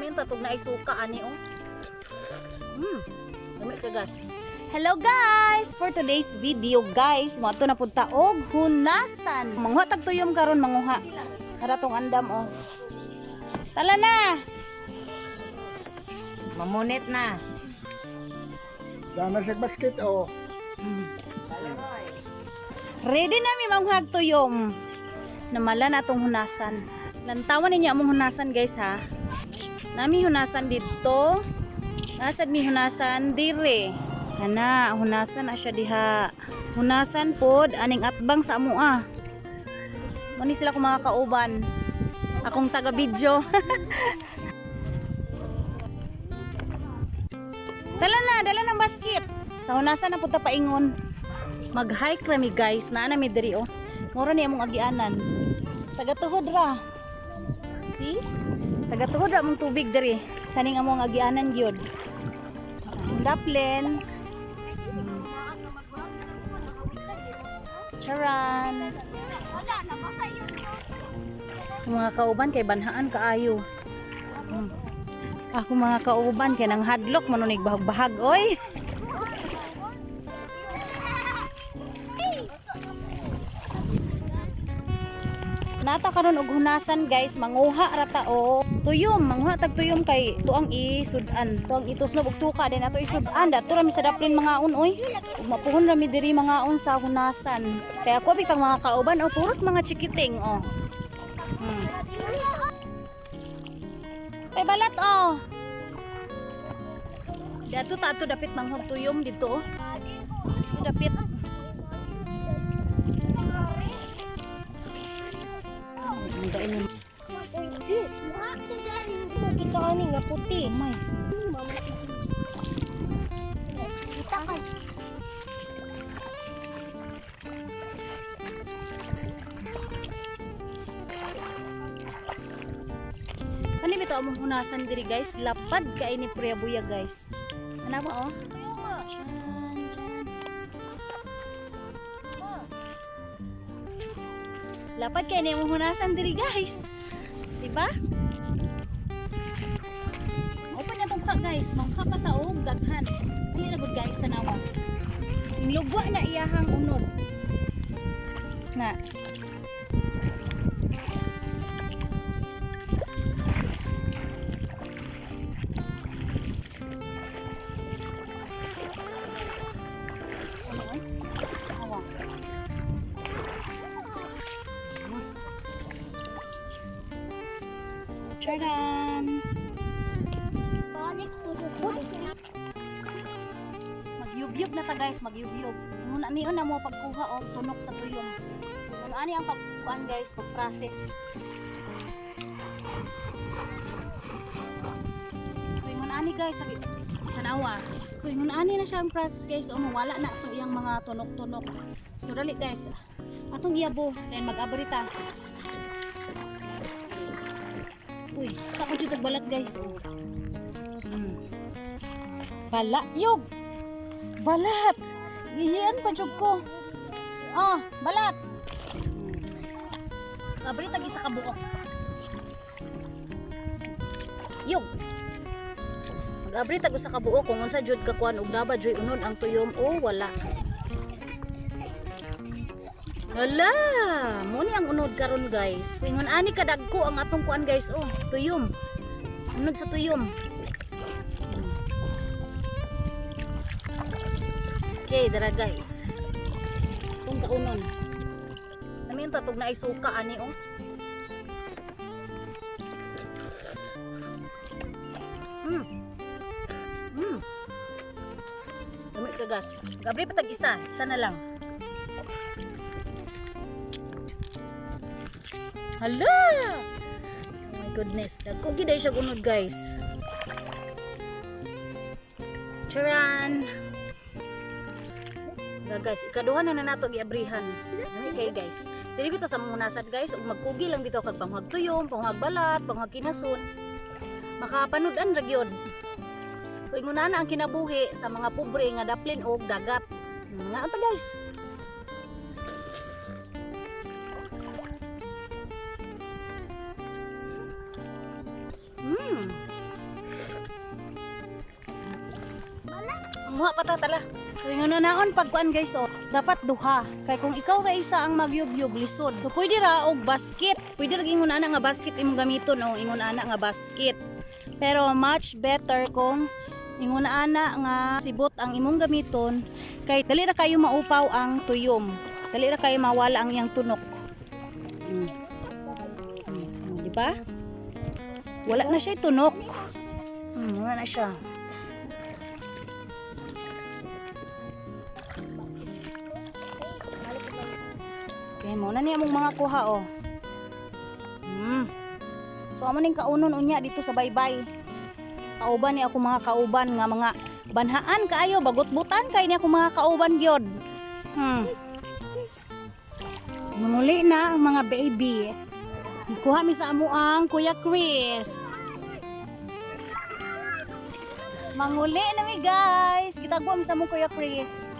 Lami ang tatog na isuka ani oh. Lami ka, guys. Hello guys! For today's video guys, mo ato na pud ta og hunasan. Manguha tag tuyom karon manguha. Ara tong andam oh. Tala na. Mamunit na. Dama sa basket oh. Ready na mi manguhag tuyom. Namala na atong hunasan. Lantawan ninyo among hunasan guys ha. Nami hunasan dito. Nasad mi hunasan dire. Kana hunasan na siya diha. Hunasan pod aning atbang sa amoa. Muni sila kung mga kauban. Akong taga video. Dala na, dala ng basket. Sa hunasan na punta paingon. Mag-hike rami guys, naa na mi diri oh. Mura ni among agianan. Taga tuhod ra. See? Taga tuhod ra among tubig diri. Kaning among agianan gyud. Ang Daplen. Charan. Yung mga kauban kay banhaan kaayo. Ako mga kauban kay nang hadlok manunig bahag-bahag oy. Nata karon og hunasan guys, manguha ra ta o tuyom, manguha tag tuyom kay tuang isud-an. Tuang itusnob og suka din ato isud-an. Dato ra mi sa daplin mangaon oy. Ug mapuhon ra mi diri mangaon sa hunasan. Kay ako bitang mga kauban o puros mga chikiting oh. Kay balat oh. Dato ta ato dapit manghog tuyom dito oh. Dito dapit. Ang daon ni Kita ni nga puti. May. Kita ka. Kani bitaw among hunasan diri guys, lapad kay ni Priya Buya guys. Ana ba oh? Chan, chan. Lapad kay ni among hunasan diri guys. Diba? Open na tong ka guys, mangka pa ta og daghan. Dili na gud guys tanawa. Ang Lugwa na iyahang unod. Na. Ano eh? Awa. Charan! Balik to sa food. Magyubyub na ta guys, magyubyub. Muna niyon na mo pagkuha og tunok sa tuyom. Ano ani ang pagkuan guys, pag-process. So ingon ani guys, sabi tanawa. So ingon ani na siya ang process guys, o mawala na ato iyang mga tunok-tunok. So dali guys, atong iyabo then mag-abri ta. Uy, takot jud og balat guys. Oh. Balayog. Balat! Gihian pa jud ko. Oh, balat. Abri tag isa ka buok. Yug. Mag-abri tag usa ka buok kung unsa jud ka kuan og naba joy unod ang tuyom o wala. Hala, mo ni ang unod karon guys. Ingon ani kadagko ang atong kuan guys oh, tuyom. Unod sa tuyom. Okay, dara guys. Kung kaunon. Nami yung tatog na ay suka ani oh. Dami ka gas. Gabri patag isa, isa na lang. Hala! Oh my goodness. Dagko gid ay siya gunod guys. Charan! Na guys, ikaduha na na nato giabrihan. Nami kay guys. Dili bitaw sa mangunasad guys, ug magkugi lang bitaw kag panghag tuyom, panghag balat, panghag kinasun. Makapanud-an ra gyud. So ingon na ang kinabuhi sa mga pobre nga daplin og dagat. Nga ta guys. Manguha pa ta tala. So ingon na naon pagkuan, guys, oh, dapat duha. Kay kung ikaw ra isa ang magyubyub, lisod. So pwede ra og basket. Pwede ra ingon ana nga basket imong gamiton, oh, ingon ana nga basket. Pero much better kung ingon ana nga sibot ang imong gamiton kay dali ra kayo maupaw ang tuyom. Dali ra kayo mawala ang iyang tunok. Di ba? Wala na siya tunok. Wala na siya. Okay, mao na niya among mga kuha oh. So amo ning kaunon unya dito sa baybay. Kauban ni ako mga kauban nga mga banhaan kaayo, bagutbutan kay ni ako mga kauban gyud. Manguli na ang mga babies. Kuha mi sa amo ang Kuya Chris. Manguli na mi, guys. Gitagbo mi sa among Kuya Chris.